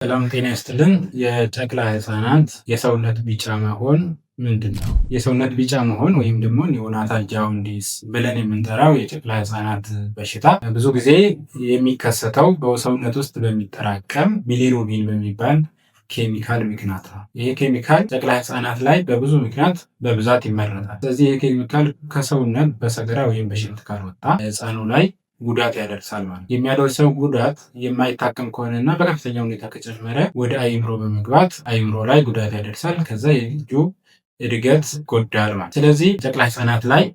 ሰላም ጤና ይስጥልን። የጨቅላ ህፃናት የሰውነት ቢጫ መሆን ምንድን ነው? የሰውነት ቢጫ መሆን ወይም ደግሞ neonatal jaundice ብለን የምንጠራው የጨቅላ ህፃናት በሽታ ብዙ ጊዜ የሚከሰተው በሰውነት ውስጥ በሚጠራቀም bilirubin በሚባል ኬሚካል ምክንያት ነው። ይሄ ኬሚካል ጨቅላ ህፃናት ላይ በብዙ ምክንያት በብዛት ይመረታል። ስለዚህ ይሄ ኬሚካል ከሰውነት በሰገራ ወይም በሽንት ካልወጣ ህፃኑ ላይ ጉዳት ያደርሳል ማለት ነው። የሚያደርሰው ጉዳት የማይታከም ከሆነና በከፍተኛ ሁኔታ ከጨመረ ወደ አይምሮ በመግባት አይምሮ ላይ ጉዳት ያደርሳል። ከዛ የልጁ እድገት ይጎዳል ማለት። ስለዚህ ጨቅላ ህጻናት ላይ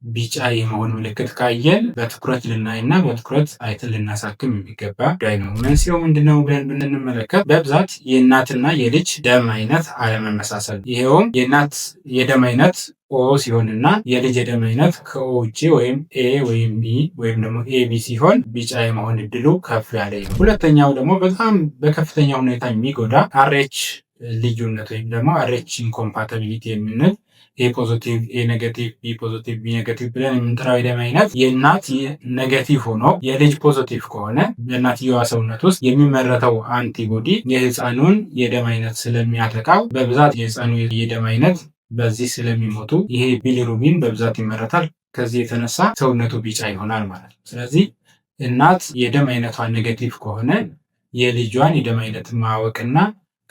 ቢጫ የመሆን ምልክት ካየን በትኩረት ልናይና በትኩረት አይተን ልናሳክም የሚገባ ጉዳይ ነው። መንስኤው ምንድነው ብለን ብንመለከት በብዛት የእናትና የልጅ ደም አይነት አለመመሳሰል፣ ይሄውም የእናት የደም አይነት O ሲሆንና የልጅ የደም አይነት ከ O ውጭ ወይም A ወይም B ወይም ደግሞ AB ሲሆን ቢጫ የመሆን እድሉ ከፍ ያለ ነው። ሁለተኛው ደግሞ በጣም በከፍተኛ ሁኔታ የሚጎዳ RH ልዩነት ወይም ደግሞ RH incompatibility የምንል A positive፣ A negative፣ B positive፣ B negative ብለን የምንጠራው የደም አይነት የእናት negative ሆኖ የልጅ positive ከሆነ በእናትየዋ ሰውነት ውስጥ የሚመረተው antibody የህፃኑን የደም አይነት ስለሚያጠቃው በብዛት የህፃኑ የደም አይነት በዚህ ስለሚሞቱ ይሄ bilirubin በብዛት ይመረታል። ከዚህ የተነሳ ሰውነቱ ቢጫ ይሆናል ማለት ነው። ስለዚህ እናት የደም አይነቷ negative ከሆነ የልጇን የደም አይነት ማወቅና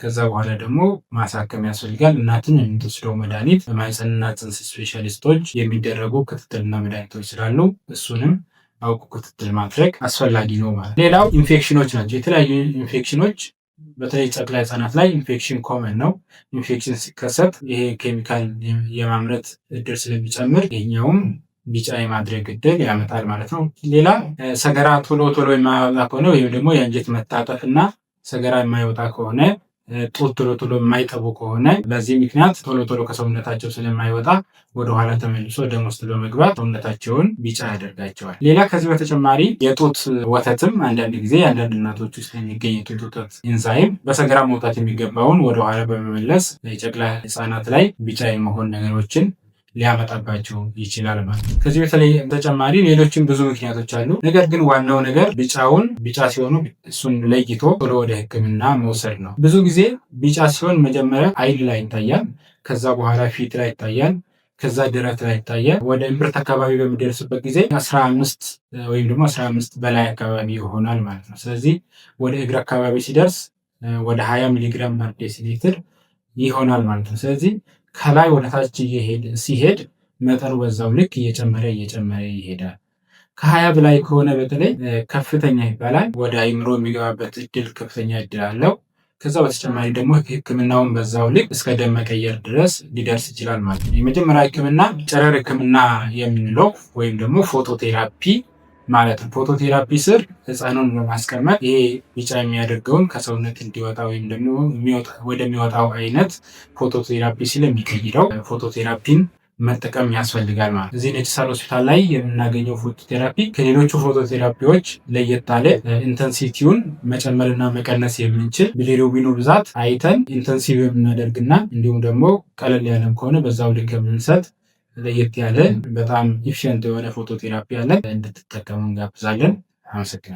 ከዛ በኋላ ደግሞ ማሳከም ያስፈልጋል። እናትን የምትወስደው መድኃኒት በማህፀንና ጽንስ ስፔሻሊስቶች የሚደረጉ ክትትልና መድኃኒቶች ስላሉ እሱንም አውቆ ክትትል ማድረግ አስፈላጊ ነው ማለት። ሌላው ኢንፌክሽኖች ናቸው። የተለያዩ ኢንፌክሽኖች በተለይ ጨቅላ ህጻናት ላይ infection common ነው። ኢንፌክሽን ሲከሰት ይሄ ኬሚካል የማምረት እድል ስለሚጨምር ይሄኛውም ቢጫ የማድረግ እድል ያመጣል ማለት ነው። ሌላ ሰገራ ቶሎ ቶሎ የማይወጣ ከሆነ ወይም ደግሞ የአንጀት መታጠፍ እና ሰገራ የማይወጣ ከሆነ፣ ጡት ቶሎ ቶሎ የማይጠቡ ከሆነ በዚህ ምክንያት ቶሎ ቶሎ ከሰውነታቸው ስለማይወጣ ወደኋላ ተመልሶ ደም ውስጥ በመግባት ሰውነታቸውን ቢጫ ያደርጋቸዋል። ሌላ ከዚህ በተጨማሪ የጡት ወተትም አንዳንድ ጊዜ አንዳንድ እናቶች ውስጥ የሚገኝ የጡት ወተት ኢንዛይም በሰገራ መውጣት የሚገባውን ወደኋላ በመመለስ የጨቅላ ህፃናት ላይ ቢጫ የመሆን ነገሮችን ሊያመጣባቸው ይችላል ማለት ነው። ከዚህ በተለይ ተጨማሪ ሌሎችም ብዙ ምክንያቶች አሉ። ነገር ግን ዋናው ነገር ቢጫውን ቢጫ ሲሆኑ እሱን ለይቶ ቶሎ ወደ ሕክምና መውሰድ ነው። ብዙ ጊዜ ቢጫ ሲሆን መጀመሪያ አይን ላይ ይታያል፣ ከዛ በኋላ ፊት ላይ ይታያል፣ ከዛ ደረት ላይ ይታያል። ወደ እምብርት አካባቢ በሚደርስበት ጊዜ 15 ወይም ደግሞ 15 በላይ አካባቢ ይሆናል ማለት ነው። ስለዚህ ወደ እግር አካባቢ ሲደርስ ወደ 20 milligram per deciliter ይሆናል ማለት ነው። ስለዚህ ከላይ ወደ ታች ሲሄድ መጠኑ በዛው ልክ እየጨመረ እየጨመረ ይሄዳል። ከ20 በላይ ከሆነ በተለይ ከፍተኛ ይባላል። ወደ አይምሮ የሚገባበት እድል ከፍተኛ እድል አለው። ከዛ በተጨማሪ ደግሞ ሕክምናውን በዛው ልክ እስከ ደም መቀየር ድረስ ሊደርስ ይችላል ማለት ነው። የመጀመሪያ ሕክምና ጨረር ሕክምና የምንለው ወይም ደግሞ phototherapy ማለት ነው። Phototherapy ስር ህፃኑን በማስቀመጥ ይሄ ቢጫ የሚያደርገውን ከሰውነት እንዲወጣ ወይም ደግሞ ወደሚወጣው አይነት phototherapy ስለሚቀይረው phototherapy ን መጠቀም ያስፈልጋል ማለት። እዚህ ነጭ ሳር ሆስፒታል ላይ የምናገኘው phototherapy ከሌሎቹ phototherapy ዎች ለየት ያለ intensity ውን መጨመርና መቀነስ የምንችል፣ bilirubin ኑ ብዛት አይተን intensive የምናደርግና እንዲሁም ደግሞ ቀለል ያለም ከሆነ በዛው ልክ የምንሰጥ ለየት ያለ በጣም efficient የሆነ phototherapy አለ። እንድትጠቀሙ እንጋብዛለን። አመሰግናለሁ።